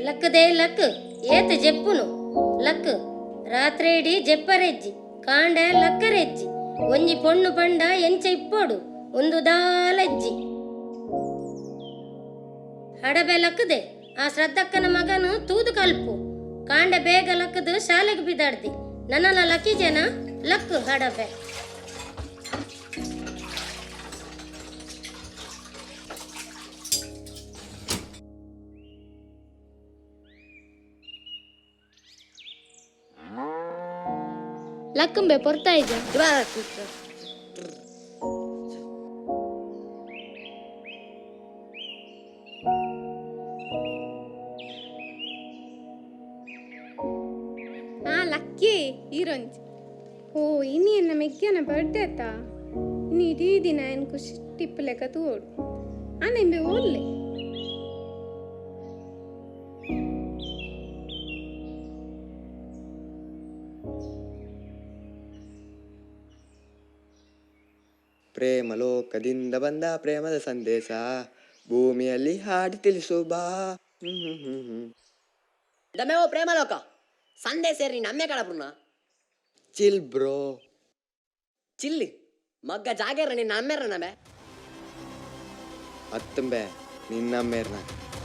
ಲಕ್ಕದೇ ಲಕ್ ಏತ ಜೆಪ್ಪುನು ಲಕ್ ರಾತ್ರೇಡಿ ಜೆಪ್ಪರೆಜ್ಜಿ ಕಾಂಡ ಲಕ್ಕರೆಜ್ಜಿ ಒಂಜಿ ಪೊಣ್ಣು ಪಂಡ ಎಂಚ ಇಪ್ಪೋಡು ಒಂದು ದಾಲಜ್ಜಿ ಹಡಬೆ ಲಕ್ಕದೆ ಆ ಶ್ರದ್ಧಕ್ಕನ ಮಗನು ತೂದು ಕಲ್ಪು ಕಾಂಡ ಬೇಗ ಲಕ್ಕದು ಶಾಲೆಗೆ ಬಿದಾಡ್ದಿ ನನ್ನಲ್ಲ ಲಕ್ಕಿ ಜನ ಲಕ್ಕು ಹಡಬೆ. ಲಕ್ಕಂಬೆ ಪೊರ್ತಾಯಿಜ. ಆ ಲಕ್ಕಿ ಈರೊಂಜಿ. ಓ ಇನಿ ಎನ್ನ ಮೆಗ್ಯನ ಬರ್ಡೇ ಆತ. ಇನಿ ಇಡೀ ದಿನ ಎನ್ ಖುಷಿ ಟಿಪ್ಪು ಲೆಕ್ಕ ತೂವೊಡು. ಆನ ಇಂಬೆ ಓಲ್ಲೆ. ಪ್ರೇಮ ಲೋಕದಿಂದ ಬಂದ ಪ್ರೇಮದ ಸಂದೇಶ ಭೂಮಿಯಲ್ಲಿ ಹಾಡಿ ತಿಳಿಸು ಬಾ. ಹ್ಮ್ ಹ್ಮ್ ಹ್ಮ್ ಹ್ಮ್. ದಮೆ ಓ ಪ್ರೇಮಲೋಕ ಸಂದೇಶ ನೀನು ಅಮ್ಮೆ ಕಡಪುರ್ನ. Chill bro. ಚಿಲ್ಲಿ ಮಗ್ಗ ಜಾಗೇರ ನಿನ್ನ ಅಮ್ಮೆರ ನಮೆ. ಅತ್ತಂಬೆ ನಿನ್ನಮ್ಮೇರ್ನ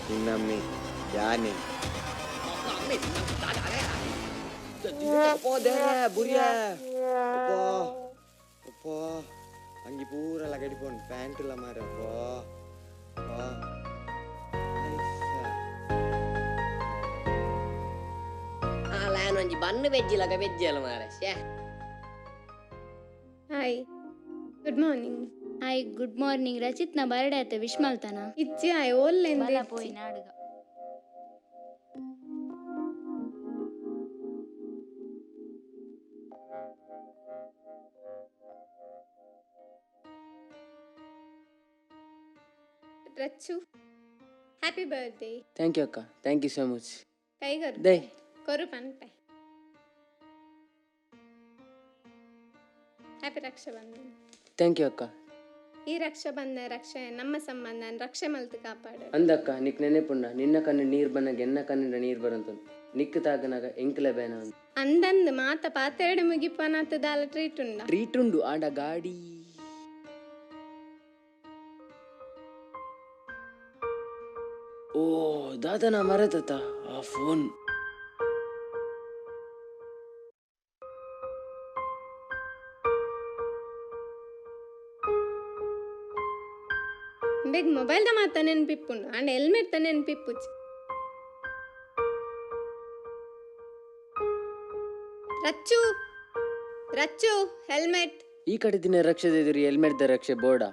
ನಿನ್ನಮ್ಮಿ ಯಾನೆ ಅಪ್ಪೋ ದೇವ್ರೆ ಬುರಿಯ ಅಪ್ಪೋ ಅಪ್ಪೋ ಅಂಗಿ ಪೂರ ಲಗಡಿ ಪೋನ್ ಪ್ಯಾಂಟ್ ಇಲ್ಲ ಮಾರ ಅಪ್ಪೋ ಅಪ್ಪೋ ಅಲ್ಲ ಒಂಜಿ ಬನ್ನು ವೆಜ್ಜಿ ಲಗ ವೆಜ್ಜಿ ಅಲ್ಲ ಮಾರೆ ಶ್ಯೇ. Hi, good morning. Hi, good morning. ರಚಿತ್ನ birthday ಆತ, ವಿಶ್ ಮಲ್ತಾನ? ಇಜ್ಜಿ, ಆಯ್ ಓಲ್ಲೆಂದು. ಬಲ ಪೋಯಿ ನಾಡುಗ. Rachu, happy birthday. Thank you ಅಕ್ಕ, thank you so much. ಕೈಗರ್ they ಕೊರು ಪನ್ಪೆ. ಹ್ಯಾಪಿ ರಕ್ಷಾಬಂಧನ. Thank you ಅಕ್ಕ. ಈ ರಕ್ಷಾಬಂಧನ ರಕ್ಷೆ ನಮ್ಮ ಸಂಬಂಧ ರಕ್ಷೆ ಮಲ್ತು ಕಾಪಾಡು. ಅಂದಕ್ಕ, ನಿಕ್ ನೆನೆಪುಂಡ ನಿನ್ನ ಕಣ್ಣು ನೀರು ಬನ್ನಾಗ ಎನ್ನ ಕಣ್ಣಿನ ನೀರು ಬರಂತ ನಿಕ್ ತಾಗನಾಗ ಎಂಕ್ಲೆ ಬೇನ ಅಂತ. ಅಂದಂದು ಮಾತ ಪಾತೆರಡು ಮುಗಿಪನಾತ ದಾಲ ಟ್ರೀಟ್ ಉಂಡ? ಟ್ರೀಟ್ ಉಂಡು, ಆಂಡ ಗಾಡಿ. ಓ ದಾದನ ಮರೆತತ ಆ ಫೋನ್. ಬೇಗ ಮೊಬೈಲ್ದ ಮಾತ ನೆನ್ಪಿಪ್ಪುಂಡು, ಅಂಡ ಹೆಲ್ಮೆಟ್ ತ ನೆನ್ಪಿಪ್ಪುಚಿ. ರಚ್ಚು, ರಚ್ಚು, ಹೆಲ್ಮೆಟ್. ಈ ಕಡೆ ದಿನ ರಕ್ಷೆ ಎದುರು ಹೆಲ್ಮೆಟ್ the ರಕ್ಷೆ ಬೋರ್ಡಾ.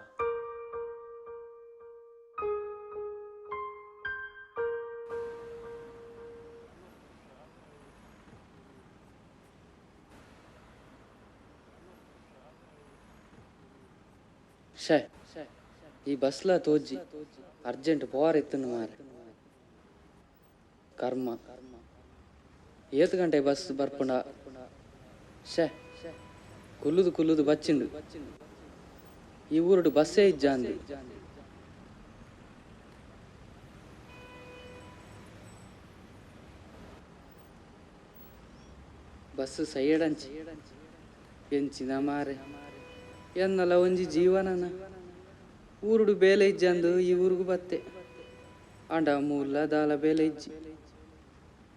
ಶೇ, ಈ ಬಸ್ಲ ತೋಜಿ ಅರ್ಜೆಂಟ್ ಪೋರ್ ಇತ್ತು ಮಾರೆ. ಕರ್ಮ, ಏತ್ ಗಂಟೆ ಬಸ್ ಬರ್ಪುಂಡ? ಶೇ, ಕುಲ್ಲುದು ಕುಲ್ಲುದು ಬಚ್ಚಿಂಡು. ಈ ಊರುಡು ಬಸ್ಸೇ ಇಜ್ಜಾಂದು. ಬಸ್ ಸೈಯಡಂಚಿ ಎಂಚಿನ ಮಾರೆ, ಎನ್ನಲ ಒಂಜಿ ಜೀವನನ. ಊರುಡು ಬೇಲೆ ಇಜ್ಜಂದು ಈ ಊರುಗು ಬತ್ತೆ, ಆಂಡ ಮೂಲ ದಾಲ ಬೇಲೆ ಇಜ್ಜಿ.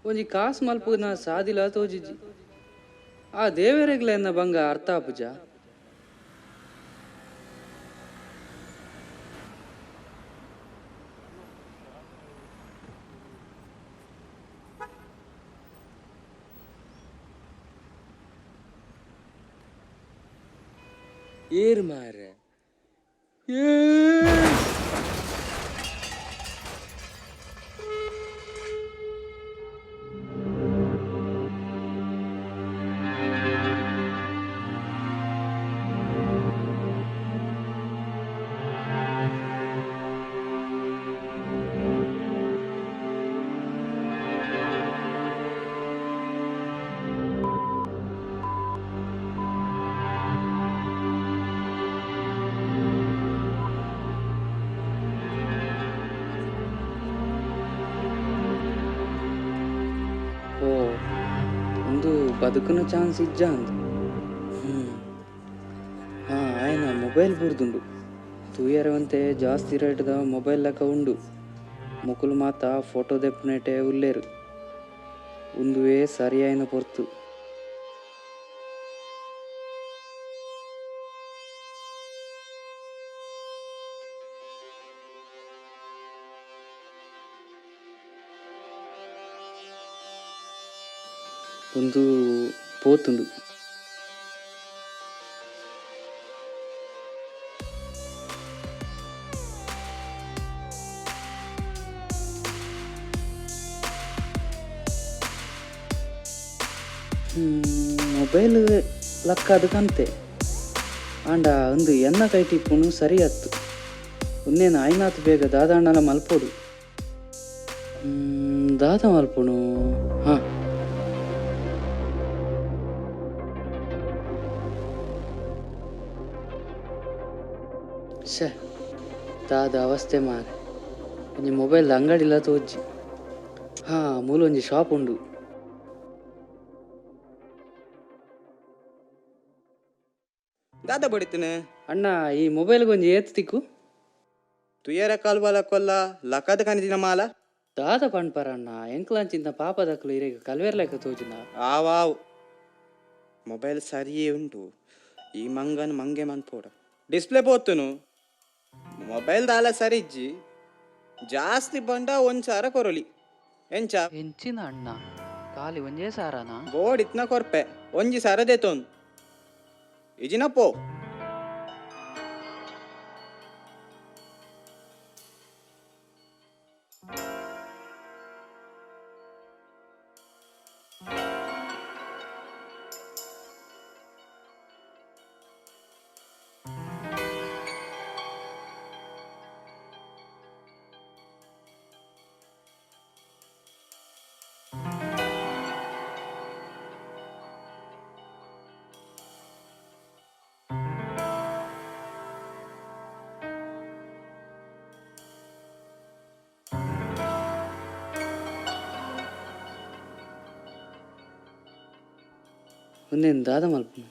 ಒಂಜಿ ಕಾಸು ಮಲ್ಪುನ ಸಾದಿಲ ತೋಜಿಜ್ಜಿ. ಆ ದೇವರೆಗ್ಲ ಎನ್ನ ಬಂಗ ಅರ್ಥ ಆಪುಜ. ಏರ್ ಮಾರೆ ಏ. ಬದುಕುನ ಚಾನ್ಸ್ ಇಜ್ಜ ಅಂದ್. ಹಾ ಆಯ್ನ ಮೊಬೈಲ್ ಬುರ್ದುಂಡು ತೂಯರವಂತೆ ಜಾಸ್ತಿ ರೇಟ್ದ ಮೊಬೈಲ್ ಲೆಕ್ಕ ಉಂಡು. ಮುಕುಲು ಮಾತ ಫೋಟೋ ದೆಪ್ಪುನೇಟೆ ಉಲ್ಲೇರು. ಉಂದುವೇ ಸರಿಯಾಯಿನ ಪೊರ್ತು. ಒಂದು ಪೋತುಂಡು. ಮೊಬೈಲ್ ಲಕ್ಕ ಅದಕ್ಕಂತೆ ಆಂಡ ಒಂದು ಎನ್ನ ಕೈ ಟಿಪ್ಪುನು ಸರಿ ಅತ್ತು. ಒಂದೇನು ಆಯ್ನಾತ್ ಬೇಗ ದಾದಾಣ್ಣಲ ಮಲ್ಪೋಡು. ದಾದ ಮಲ್ಪುನು? ಹಾಂ ಶೇ ದಾದ ಅವಸ್ಥೆ ಮಾರೆ. ಒಂಜಿ ಮೊಬೈಲ್ ಅಂಗಡಿಲ ತೋಜಿ. ಹಾಂ ಮೂಲೊಂಜಿ ಶಾಪ್ ಉಂಡು. ದಾದ ಬಡಿತನೆ ಅಣ್ಣ, ಈ ಮೊಬೈಲ್ಗೆ ಒಂಜಿ ಏತ್ ತಿಕ್ಕು? ತುಯರ ಕಾಲ್ಬಲ ಕೊಲ್ಲ ಲಕ್ಕದ ಕನಿದಿನ ಮಾಲ ದಾದ ಪಣ್ಪರ ಅಣ್ಣ, ಎಂಕ್ಲಾಂಚಿಂತ ಪಾಪದಕ್ಲು ಇರೇಗ ಕಲ್ವೇರ್ಲೆಕ್ಕ ತೋಜಿನ. ಆವಾವ್ ಮೊಬೈಲ್ ಸರಿಯೇ ಉಂಟು. ಈ ಮಂಗನ್ ಮಂಗೆ ಮನ್ಪೋಡ ಡಿಸ್ಪ್ಲೇ ಪೋತುನು. ಮೊಬೈಲ್ ದಾಲ ಸರಿ ಇಜ್ಜಿ. ಜಾಸ್ತಿ ಬಂಡ ಒಂದ್ ಸಾರ ಕೊರಲಿ. ಎಂಚ ಎಂಚಿನ ಅಣ್ಣ ಖಾಲಿ ಒಂಜೇ ಸಾರನಾ? ಬೋರ್ಡ್ ಇತ್ನ ಕೊರ್ಪೆ ಒಂಜಿ ಸಾರ ದೇತೋನ್ ಇಜಿನ ಪೋ. ಒಂದೇನು ದಾದ ಮಲ್ಪುನು?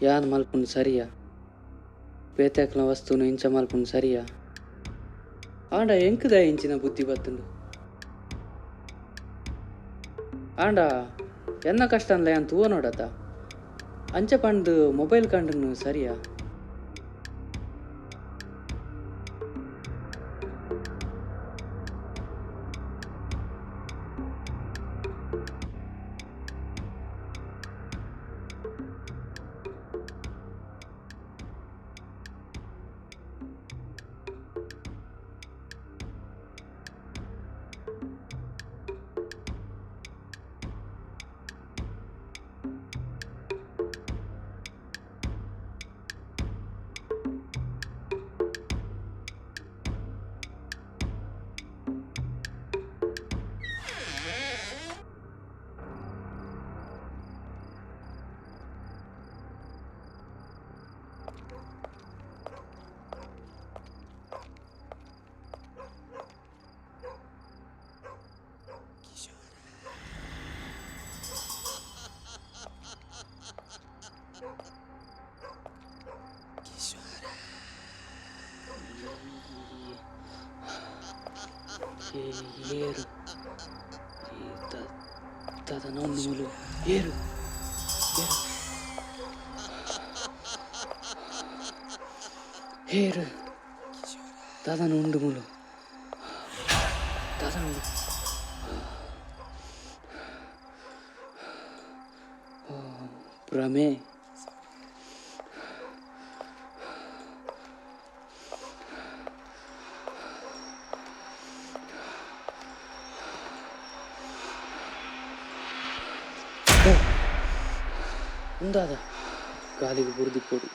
ಯಾನ್ ಮಲ್ಪುನು ಸರಿಯಾ? ಬೇತೆಕ್ಲ ವಸ್ತುನು ಇಂಚ ಮಲ್ಪುನು ಸರಿಯಾ? ಆಂಡ ಎಂಕುದ ಇಂಚಿನ ಬುದ್ಧಿ ಬತ್ತುಂಡು? ಆಂಡ ಎನ್ನ ಕಷ್ಟ ಅನ್ಲ ಯಾನ್ ತೂವ ನೋಡತ ಅಂಚ ಪಂಡು ಮೊಬೈಲ್ ಕಂಡನು ಸರಿಯಾ? ಏರು ದಾದ ನೋಂದು ಮೂಲು ಏರು ಏರು ದಾದನ ಉಂಡು ಮೂಲು ದಾದನ ಉಂಡು. ಭ್ರಮೆ. ಉಂದಾದ ಗಾಲಿಗೆ ಬುರ್ದಿಪ್ಪೊಡು.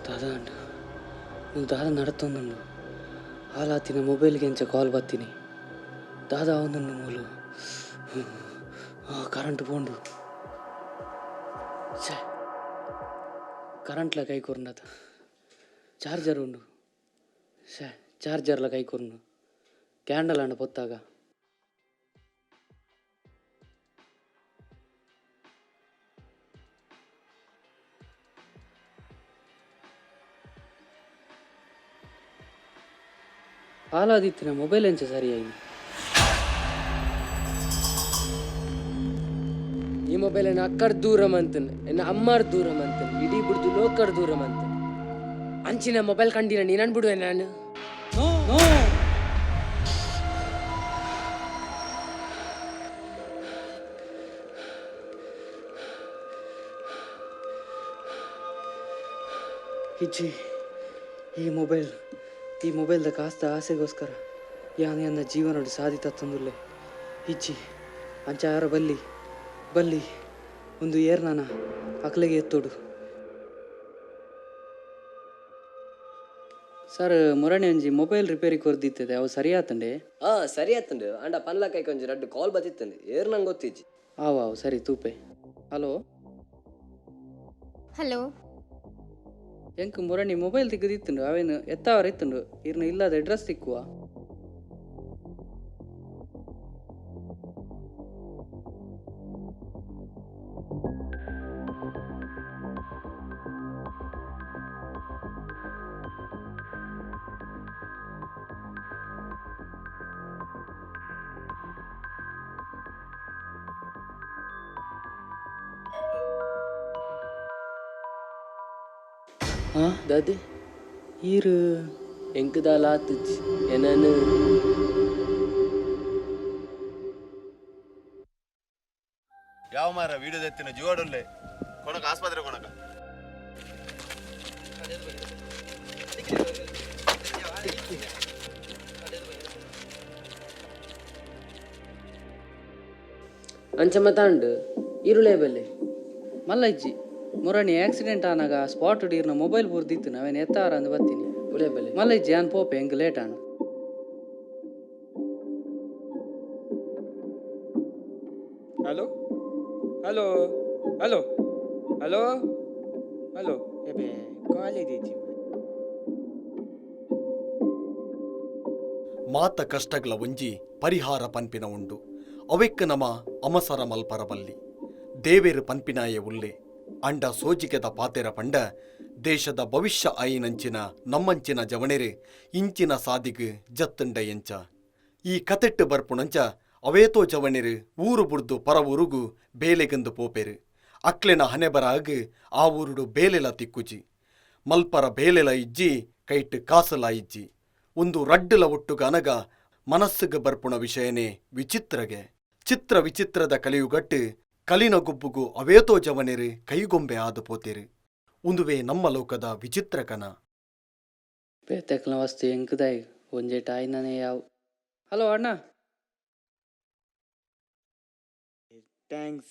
ದಾದ ಅಂಡು ನೀವು ದಾದ ನಡತೊಂದುಂಡು ಆಲಾತಿನ ಮೊಬೈಲ್ಗೆ ಎಂಚ ಕಾಲ್ ಬತ್ತೀನಿ ದಾದ ಒಂದುಂಡು ಮೂಲು ಕರೆಂಟ್ ಪೋಂಡು. ಛೇ ಕರೆಂಟ್ಲ ಕೈ ಕೊರ್ನದ ಚಾರ್ಜರ್ ಉಂಡು. ಛೇ ಚಾರ್ಜರ್ಲ ಕೈ ಕೊರ್ನು ಕ್ಯಾಂಡಲ್ ಅಂಡ ಪೊತ್ತಾಗ. ಹಾಲಾದಿತ್ತಿನ ಮೊಬೈಲ್ ಎಂಚ ಸರಿಯಾಗಿ ಈ ಮೊಬೈಲ್ ಎನ್ನ ಅಕ್ಕರ್ ದೂರ ಮಂತನ್, ಎನ್ನ ಅಮ್ಮಾರ್ ದೂರ ಮಂತನ್, ಇಡೀ ಬಿಡ್ದು ಲೋಕರ್ ದೂರ ಮಂತನ್. ಅಂಚಿನ ಮೊಬೈಲ್ ಕಂಡಿನ ನೀನನ್ ಬಿಡುವೆ ನಾನು. ಇಜ್ಜಿ ಈ ಮೊಬೈಲ್ ಈ ಮೊಬೈಲ್ದ ಕಾಸ್ತ ಆಸೆಗೋಸ್ಕರ ಯಾನ್ ಎನ್ನ ಜೀವನೋಡು ಸಾದಿ ತತ್ತೊಂದುಲ್ಲೆ. ಇಜ್ಜಿ ಅಂಚ ಯಾರ ಬಲ್ಲಿ ಬಲ್ಲಿ ಒಂದು ಏರ್ ನಾನ ಅಕ್ಲೆಗೆ ಎತ್ತೋಡು. ಸರ್ ಮೊರಣಿ ಅಂಜಿ ಮೊಬೈಲ್ ರಿಪೇರಿ ಕೊರ್ದಿತ್ತದೆ ಅವು ಸರಿಯಾತಂಡೆ? ಹಾ ಸರಿ ಆತಂಡು. ಅಂಡ ಪನ್ಲಕೈ ಕೊಂಚ ರಡ್ಡು ಕಾಲ್ ಬತ್ತಿತ್ತಂಡೆ ಏರ್ ನಂಗೆ ಗೊತ್ತಿಜ್ಜಿ. ಆವು ಆವು ಸರಿ ತೂಪೆ. ಹಲೋ ಹಲೋ ಎಂಕ್ ಮೊರಣಿ ಮೊಬೈಲ್ ತಿಕ್ಕದಿತ್ತುಂಡು ಅವೇನು ಎತ್ತಾವರ ಇತ್ತುಂಡು ಇರ್ನ ಇಲ್ಲದ ಅಡ್ರೆಸ್ ತಿಕ್ಕುವ. ಹಾ ದಾದೆ ಈರು ಎಂಕದಾಲ ಆತುಜ್ ಎನನು ಯಾವ ಮಾರ ವಿಡಿಯೋ ಎತ್ತಿನ ಜೀವಾಡಲ್ಲೇ ಕೊನಕ ಆಸ್ಪತ್ರೆ ಕೊನಕ. ಅಂಚಮ್ಮ ತಾಂಡು ಈರುಳೆ ಬಲ್ಲೆ ಮಲ್ಲ ಇಜ್ಜಿ ಮೊರಣಿ ಆಕ್ಸಿಡೆಂಟ್ ಆನಾಗ ಸ್ಪಾಟ್ ಇರ್ನ ಮೊಬೈಲ್ ಬುರ್ದಿತ್ತು ನಾವೇನು ಎತ್ತಾರ ಅಂದ್ ಬತ್ತೀನಿ. ಉಳೆ ಬಲ್ಲೆ ಮಲ್ಲ ಇಜ್ಜಿ ಯಾನ್ ಪೋಪೆ ಎಂಕ್ ಲೇಟ್ ಆಂಡ್. Hello hello hello hello hello ಎಬೆ college ಇಜ್ಜಿ. ಮಾತ ಕಷ್ಟಗಳ ಒಂಜಿ ಪರಿಹಾರ ಪನ್ಪಿನ ಉಂಡು. ಅವೆಕ್ಕ ನಮ ಅಮಸರ ಮಲ್ಪರ ಬಲ್ಲಿ ದೇವೇರು ಪನ್ಪಿನಾಯೆ ಉಲ್ಲೆ ಅಂಡ ಸೋಜಿಗೆದ ಪಾತೆರ ಪಂಡ ದೇಶದ ಭವಿಷ್ಯ ಆಯಿನಂಚಿನ ನಮ್ಮಂಚಿನ ಜವಣೆರೆ ಇಂಚಿನ ಸಾದಿಗ್ ಜತ್ತಂಡ ಎಂಚ. ಈ ಕತೆಟ್ಟು ಬರ್ಪುಣಂಚ ಅವೇತೋ ಜವಣೆರು ಊರು ಬುಡ್ದು ಪರವೂರುಗು ಬೇಲೆಗಂದು ಪೋಪೆರು. ಅಕ್ಲೆನ ಹಣೆಬರಾಗ್ ಆ ಊರುಡು ಬೇಲೆಲ ತಿಕ್ಕುಜಿ, ಮಲ್ಪರ ಬೇಲೆಲ ಇಜ್ಜಿ, ಕೈಟ್ ಕಾಸಲ ಇಜ್ಜಿ. ಒಂದು ರಡ್ಡುಲ ಒಟ್ಟುಗ ಅನಗ ಮನಸ್ಸುಗ್ ಬರ್ಪುಣ ವಿಷಯನೇ ವಿಚಿತ್ರಗೆ. ಚಿತ್ರ ವಿಚಿತ್ರದ ಕಲಿಯುಗಟ್ಟು ಕಲಿನ ಗುಬ್ಬುಗು ಅವೇತೋ ಜವನೆರು ಕೈಗೊಂಬೆ ಆದು ಪೋತೆರು. ಉಂದುವೆ ನಮ್ಮ ಲೋಕದ ವಿಚಿತ್ರ ಕನ. ಬೇತೆಕ್ಲ ವಸ್ತು ಎಂಕದಾಯ್ ಒಂಜೆ ಟಾಯ್ನನೇ ಯಾವ. ಹಲೋ ಅಣ್ಣ. Thanks.